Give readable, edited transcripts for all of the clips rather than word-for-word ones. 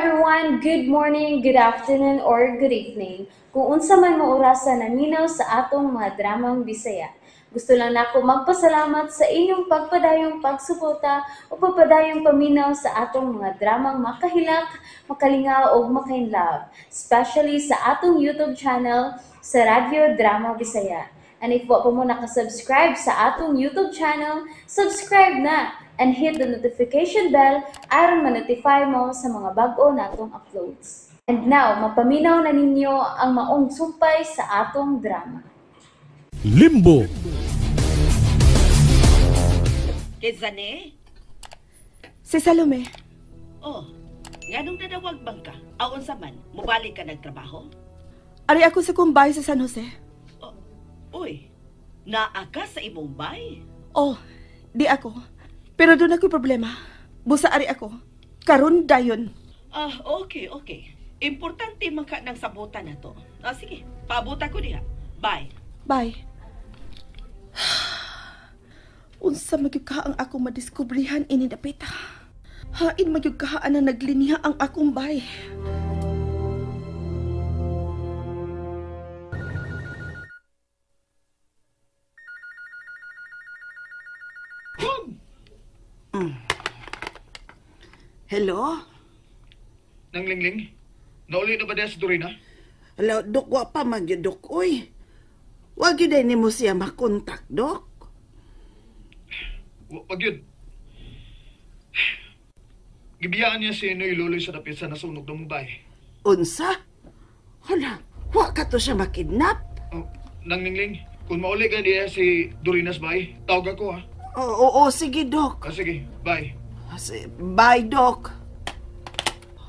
Everyone! Good morning, good afternoon, or good evening. Kung unsa man mo orasa naminaw sa atong mga dramang Bisaya. Gusto lang nako magpasalamat sa inyong pagpadayong pagsuporta o pagpadayong paminaw sa atong mga dramang makahilak, makalingaw o makainlove, especially sa atong YouTube channel sa Radyo Drama Bisaya. And if wa pa mo nakasubscribe sa atong YouTube channel, subscribe na and hit the notification bell aron ma-notify mo sa mga bag-o natong uploads. And now, mapaminaw na ninyo ang maong sumpay sa atong drama. Limbo. Kinsa ni? Si Salome. Oh, nganong nanawag bang ka? Aon sa man, mubalik ka nagtrabaho? Ari ako sa kumbay sa San Jose. Oh, uy, naa ka sa imong bay? Oh, di ako. Pero doon ako'y problema. Busa ari ako. Karon dayon. Ah, okay, okay. Importante man ka ng sabutan na to. Ah, sige, paabutan ko diha. Bye. Bye. Unsa magyud ka ang akong madiskubrihan ini dapita. Hain magyud ka ang nagliniha ang akong bay. Hello? Nang Lingling? Nauli na ba diya si Dorina? Hello, Dok, wa pa man gyud, Dok. Uy, wa gyud ay nimo siya makontak, Dok. Wa pa gyud. Gibiyaan niya si Noy Loloy sa dapit sa nasunog ng Mumbai. Unsa? Hala, wa ka to siya makidnap? Oh, Nang Lingling, kung mauli ka diya si Dorina's bay, tawag ako ha. Oo, oo, sige, Dok. Ah, sige, bye. Bye, Dok.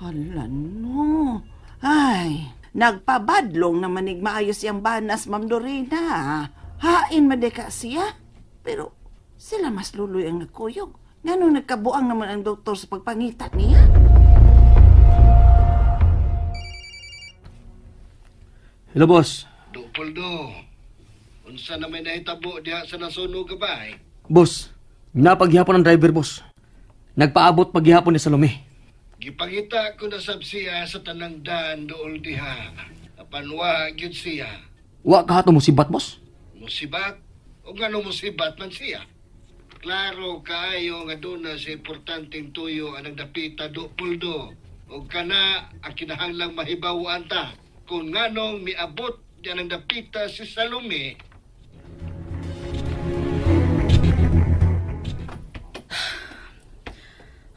Hala, no. Ay, nagpabadlong naman maayos siyang banas, Ma'am Dorina. Hain man ka siya. Pero sila mas luloy ang nagkuyog. Ngano nagkabuang naman ang doktor sa pagpangita niya? Hello, boss. Dopoldo, unsa na may nahitabo diha sa nasunog ka ba? Eh? Boss, napaghihapon ang driver, boss. Nagpaabot paghihapon ni Salome. Gipangita ko na sab siya sa tanang daan dool diha. Apan wa gyud siya. Wa ka hato musibat, boss? Musibat? O ngano musibat man siya? Klaro kaayo nga doon na sa importanteng tuyo ang nagdapita Dopoldo. O kana ang kinahanglang mahibaw-an ta kung nganong miabot diyan ang dapita si Salome.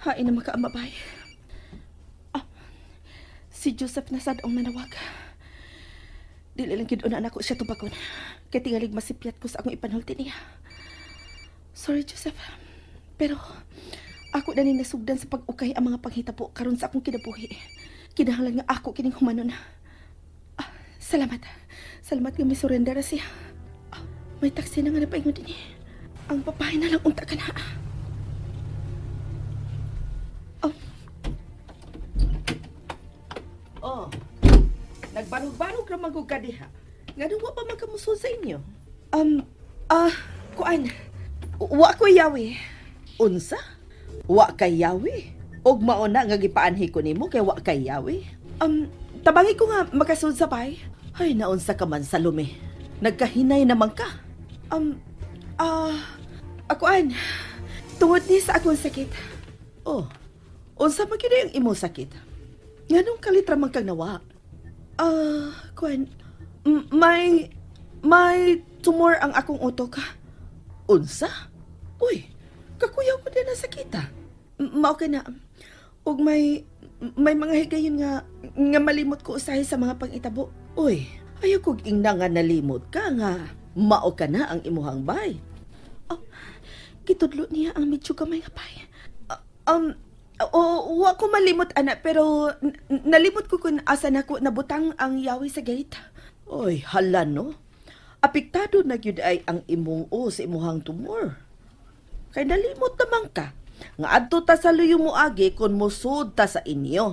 Hain na makaamabay. Ah, si Joseph na sad ang nanawag. Dili lang gid una nako siya tubagon. Kay tingalig masipyat ko sa akong ipanulti niya. Sorry, Joseph. Pero ako na ning nasugdan sa pag-ukay ang mga panghitabo karon sa akong kinabuhi. Kinahanglan nga ako kining humanon. Ah, salamat. Salamat nga may surrender ra siya. Ah, may taxi na nga napaingon dinhi. Ang papahay na lang unta ka na. Oh. Nagbarog-barog ra man gud ka diha. Nganong wa pa man kamusod sa inyo? Kuan. Wa ko yawi. Unsa? Wa kay yawi? Og mao na nga gipaanhi ko nimo kay wa kay yawi? Tabangi ko nga makasud sa bay. Ay, naunsa ka man, Salome. Nagkahinay naman ka. Akuan. Tungod ni sa akong sakit. Oh. Unsa man gyud ang imong sakit? Nganong kalitra man kang nawa? Kuan, may tumor ang akong utok. Unsa? Uy, kakuyaw ko din na sakita. Mao ka na. Ug may mga higayon nga malimot ko usahay sa mga pangitabo. Uy, ayaw kog ingna nga nalimot ka nga mao ka na ang imuhang bay. Oh, gitudlo niya ang medyo gamay nga bay. Wa ko malimot, ana, pero nalimot ko kung asa na ko nabutang ang yawi sa gate. Oy, hala no. Apektado na gyud ay ang imong o sa imuhang tumor. Kay nalimot naman ka. Nga adto ta sa luyo mo agi kun mosud ta sa inyo.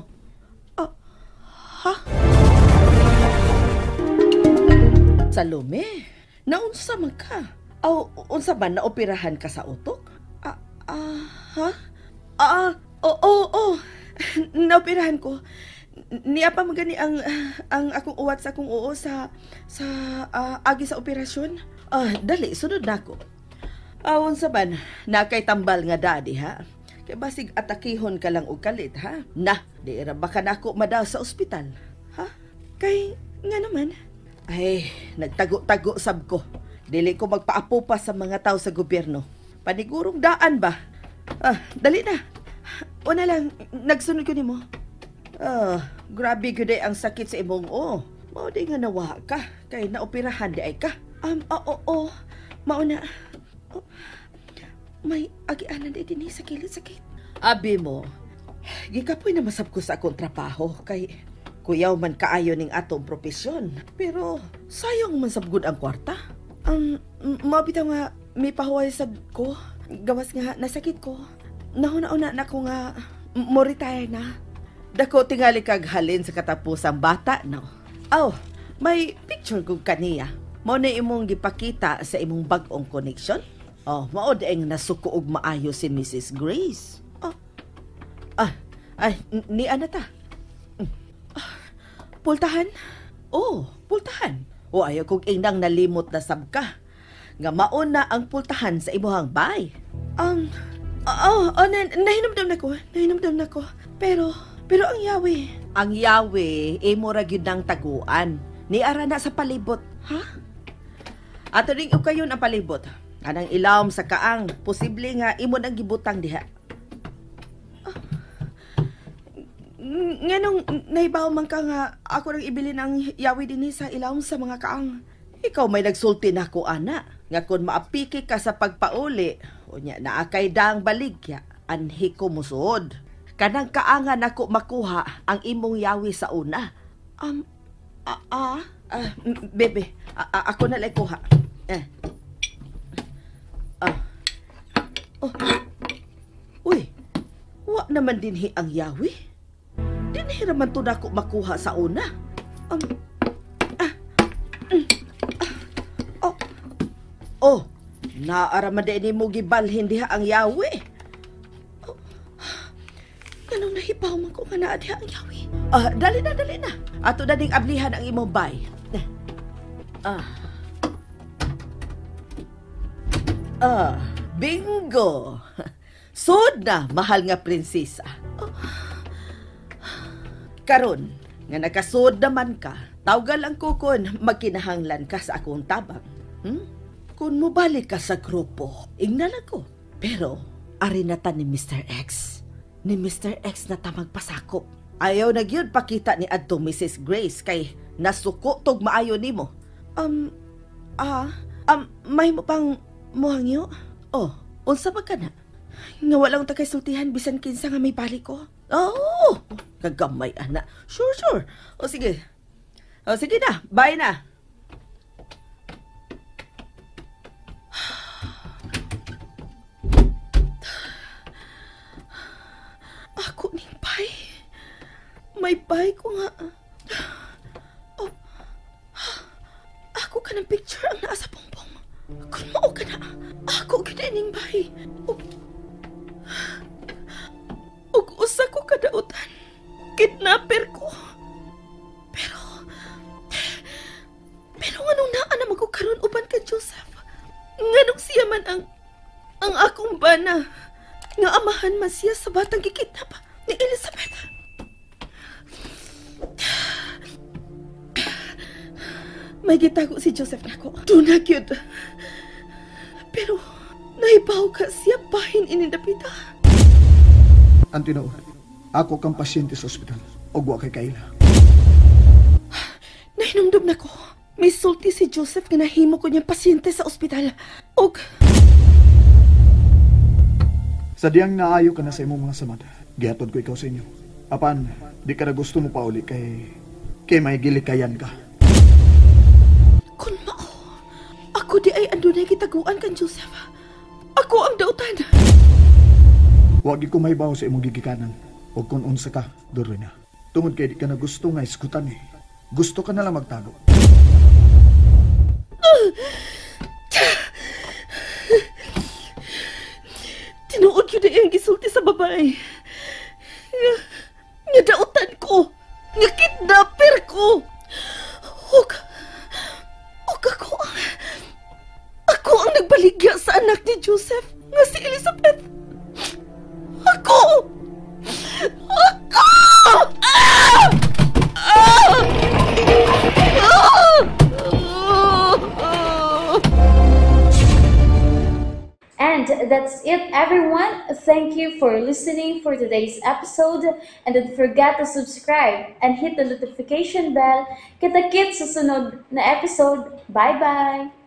Oh, ha? Salome, naunsa man ka? Aw, unsa man naoperahan ka sa utok? Ha? Oo. Naoperahan ko. Niya pa magani ang akong uwat sa akong oo sa agi sa operasyon. Dali, sunod na ako. Unsa man, nakay tambal nga daddy, ha? Kay basig atakihon ka lang og kalit, ha? Na, di ra ba ka nako madaw sa ospital? Ha? Kay nga naman? Ay, nagtago-tago sab ko. Dili ko magpaapo pa sa mga tao sa gobyerno. Panigurong daan ba? Dali na. Una lang, nagsunod ko nimo. Grabe gyud ang sakit sa imong o. Mao di nga nawa ka kay naoperahan di ay ka. Oo, mao na. Oh, may agianan di dinhi sa kilid sa gate. Abi mo, gikapoy na masab ko sa akong trabaho kay kuyaw man kaayo ning atong propesyon. Pero sayang man sab gud ang kwarta. Mao bitaw nga may pahuway sad ko. Gawas nga nasakit ko. Nahuna-una na ko nga mo retire na. Dako tingali kag halin sa katapusang bata, no? Oh, may picture kog kaniya. Mao na imong gipakita sa imong bag-ong connection. Oh, mao di ang nasuko og maayo si Mrs. Grace. Oh. Ni ana ta. Pultahan? Oh, pultahan. O ayaw kog inang nalimot na sab ka. Nga maon na ang pultahan sa imuhang bay. Nahinumdum na ko. Pero ang yawi. Ang yawi, imo ra gyud nang taguan. Niara na sa palibot. Ha? Ato ring ukayon ang palibot. Anang ilawom sa kaang, posible nga imo nang gibutang diha. Nganong nahibaw man ka nga ako nang ibilin ang yawi dinhi sa ilawom sa mga kaang. Ikaw may nagsulti na ko, ana. Nga kung maapiki ka sa pagpauli, unya naa kay daang baligya, anhi ko musuod. Kanang kaangan nako makuha ang imong yawi sa una. Bebe, ako na lang kuha. Oh. Uy, wa naman dinhi ang yawi. Dinhi raman to nako makuha sa una. Oh, naaraman din mo gibalhin diha ang yawi. Oh, ganong nahibaw man ko nga naa diha ang yawi. Dali na, dali na. Ato na ding ablihan ang imong bay. Bingo! Sud na, mahal nga prinsesa. Oh. Karon, nga nakasud naman ka, tawgal ang kukon, magkinahanglan ka sa akong tabang. Kung mobalik ka sa grupo, ingnan ako. Pero, ari na ta ni Mr. X. Ni Mr. X na ta magpasakop. Ayaw na gyud pakita ni adto Mrs. Grace kay nasuko tog maayo nimo. May mo pang muhangyo? Oh, unsa ba ka na? Nga walang ta kay sultihan bisan kinsa nga may balik ko. Oh, kagamay ana. Sure. O sige. O sige na, bye na. Ako ning bay. May bay ko nga. Oh, ako ka ng picture ang naa sa bongbong. Kung mao ka na, ako gyud ning bay. Ug usa ko kadautan. Kidnapper ko. Pero nganong naa na magkukaroon uban ka Joseph? Nganong siya man ang akong bana? Nga amahan man siya sa batang gikidnap ni Elizabeth. May gitago si Joseph nako. Doon na gyud. Pero naibaw ka siya bahin inindapita. Ang tinuod, ako kang pasyente sa ospital. Og wa kay kaila. Nahinumdum na ko. May sulti si Joseph nga nahimo ko niyang pasyente sa ospital. Og sa diyang naayo ka na sa imong mga samad, gihatod ko ikaw sa inyo. Apan, di ka na gusto mo pauli kay may gilikayan ka. Kun mao, ako di ay andunay gitaguan kan Joseph. Ako ang dautan. Wag ko mahibaw sa imong gigikanan o kung unsa ka, Dorina. Tungod kay di ka na gusto nga iskutan eh. Gusto ka na lang magtago. Tinuod yun ang gisulti sa babae. Nga si Elizabeth. Ako! Ako! Ah! Ah! Ah! Ah! And that's it, everyone. Thank you for listening for today's episode. And don't forget to subscribe and hit the notification bell. Kita-kits sa sunod na episode. Bye-bye!